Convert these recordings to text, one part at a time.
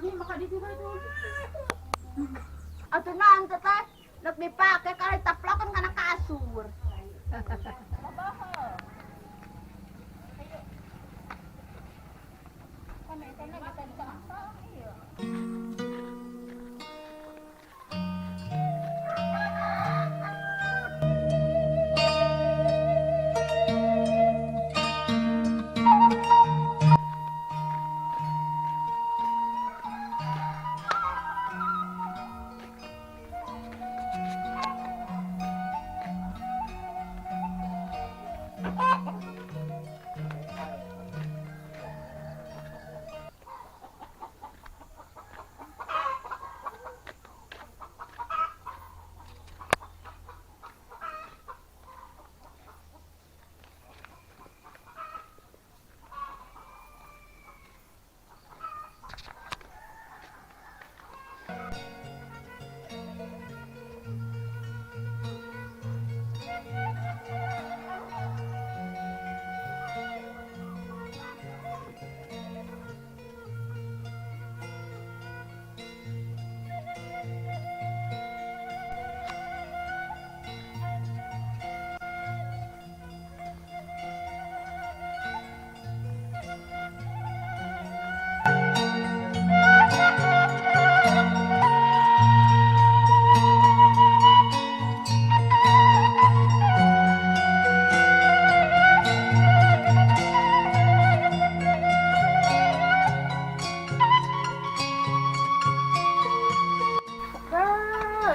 Maka di situ itu. Atuh naon teh teh? Nek dipake kali taplokan kana kasur.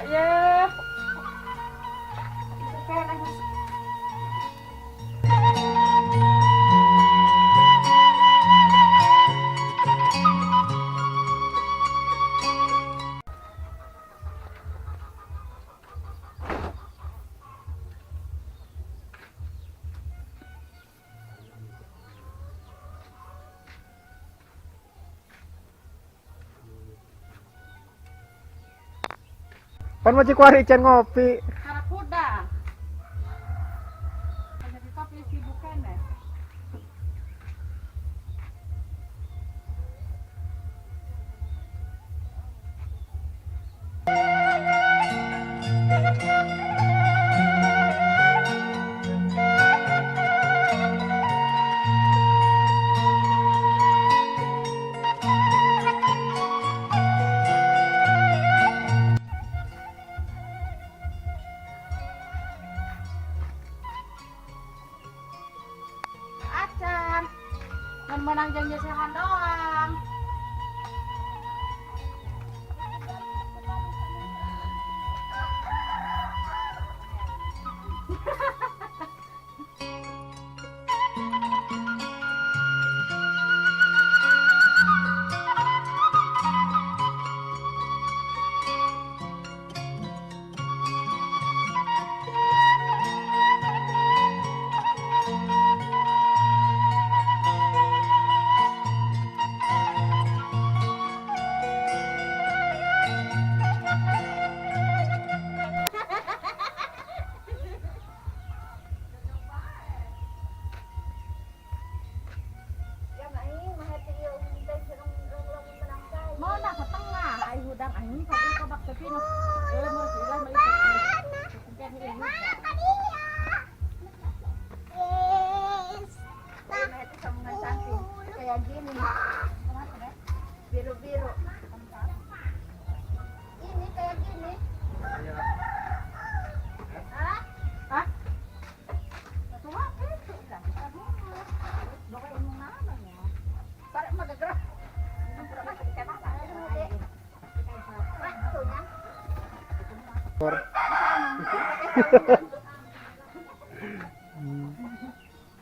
Ya. Pan mau cikuari can ngopi. Karena kuda. Ada di kopi sibukan ya. Acan. Mun menang jeung nyesehan doang. Mau nak ke tengah, ai hudang ai ini kau kau bak tepi no. Eh mau sila mau ikut. Kayak gini. Biru-biru. Ini kayak gini. Hah? Hah? Tarik magagerak.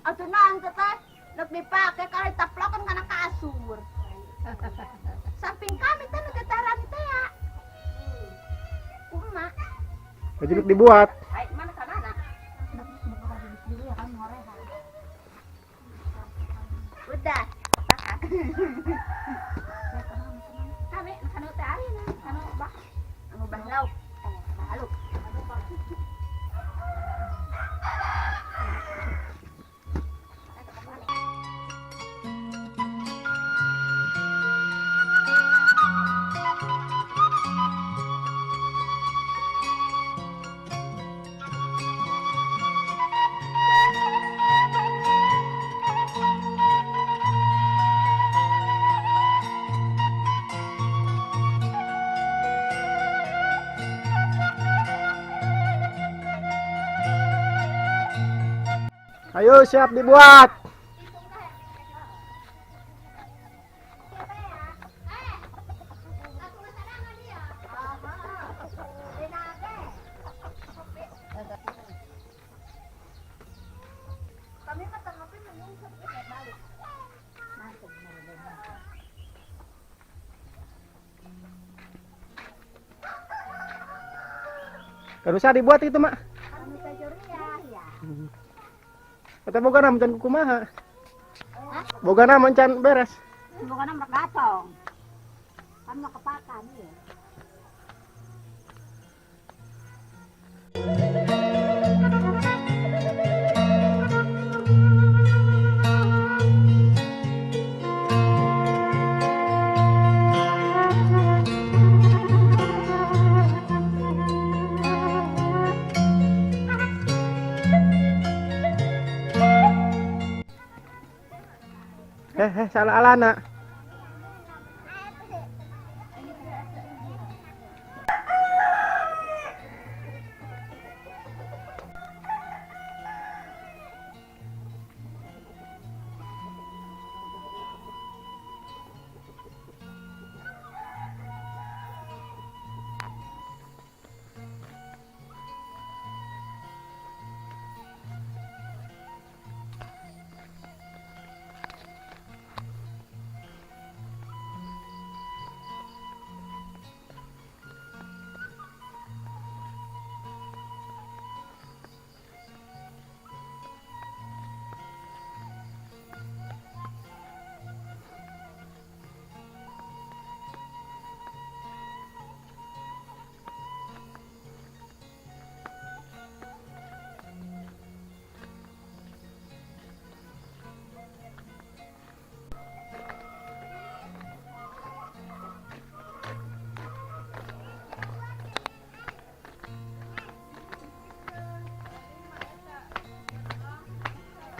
Atuh naon teh teh? Nek dipake kali taplokan kana kasur. Samping kami teh nu getaran teh ya. Kumaha? Baju nuk dibuat. Ai mana ka mana? Udah. Kami kanu teh ari na, kanu bah. Anu bah lauk. Lauk. Ayo siap dibuat. Kami matangapin na yung sa balik. Kalau usah dibuat itu mak. Kami sa Juria. Kata boga na macan kumaha. Boga na macan beres. Bukan na magatong. Kan makapakan eh. Salah alana.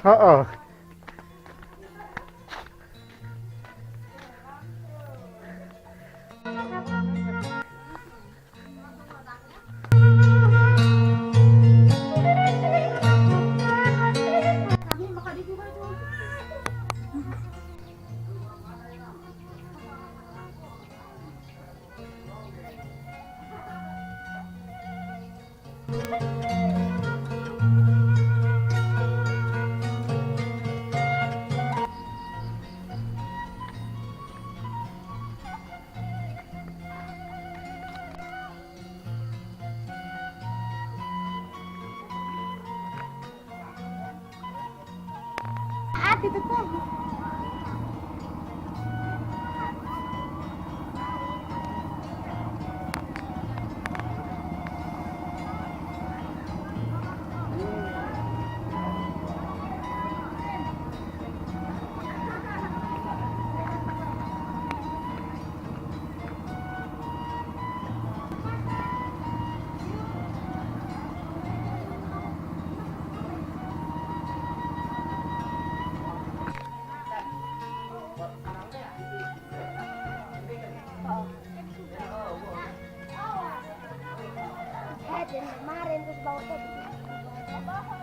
Oh. Kami makadigo ka ito. Ah, dito to. Eh, kemarin terus bawa tadi.